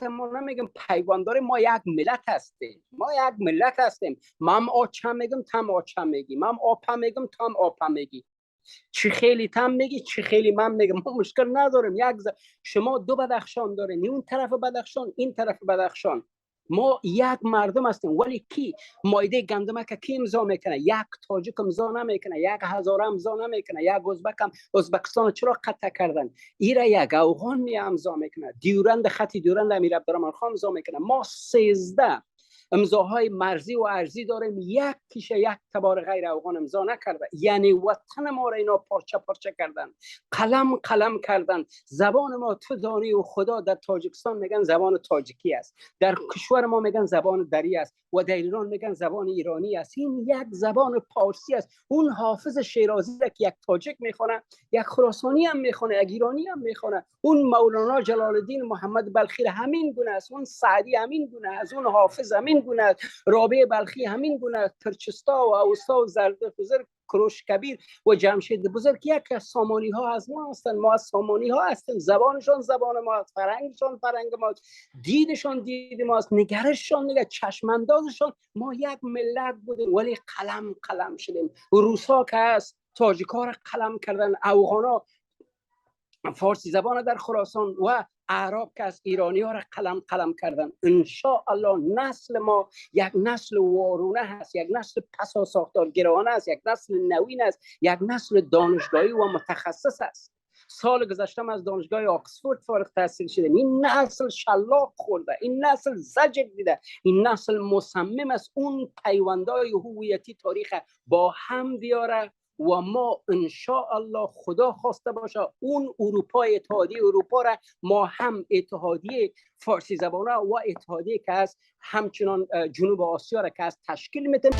ما نمیگم پیوند داریم، ما یک ملت هستیم، ما یک ملت هستیم. من آچه میگم، تم آچه میگی، من آپا میگم، تم آپا میگی، چی خیلی تم میگی، چی خیلی من میگم، ما مشکل نداریم. شما دو بدخشان دارین، اون طرف بدخشان، این طرف بدخشان، ما یک مردم هستیم. ولی کی مایده گندمک کی امضا میکنه؟ یک تاجیک امضا نمیکنه، یک هزاره امضا نمیکنه، یک ازبک هم. ازبکستان چرا قطع کردن؟ ایره یک افغان می امضا میکنه. دیورند، خط دیورند امیر عبدالرحمن خان امضا میکنه. ما 13 امضاهای مرزی و ارزی داریم، یک کیشه یک تبار غیر افغان امضا نکرده. یعنی وطن ما را اینا پارچه پارچه کردن، قلم قلم کردن. زبان ما تو دانی و خدا، در تاجیکستان میگن زبان تاجیکی است، در کشور ما میگن زبان دری است و در ایران میگن زبان ایرانی است. این یک زبان پارسی است. اون حافظ شیرازی که یک تاجیک میخونه، یک خراسانی هم میخونه، یک ایرانی هم میخونه. اون مولانا جلال الدین محمد بلخی همین گونه است، اون سعدی همین گونه است، اون حافظ همین گونه است، رابع بلخی همین گونه است، ترچستا و اوستا و زردشت بزرگ، کروش کبیر و جمشید بزرگ یک از سامانی ها از ما هستند. ما از سامانی ها هستیم. زبانشان زبان ما است، فرهنگشان فرهنگ ما است، دیدشان دید ما است، نگرششان نگر، چشم اندازشان. ما یک ملت بودیم ولی قلم قلم شدیم. روسا که است تاجیکا را قلم کردن، افغانا فارسی زبان در خراسان و اعراب که از ایرانی ها را قلم قلم کردن. ان نسل ما یک نسل وارونه هست، یک نسل پسا ساختارگرانه است، یک نسل نوین است، یک نسل دانشگاهی و متخصص است. سال گذشته از دانشگاه آکسفورد فارغ تحصیل شدیم. این نسل شلاق خورده، این نسل زجر دیده، این نسل مصمم است اون پیوندهای هویتی تاریخ با هم بیاره و ما الله خدا خواسته باشه اون اروپا، اتحادیه اروپا را ما هم اتحادیه فارسی زبانه و اتحادیه که از همچنان جنوب آسیا را که از تشکیل میتیم.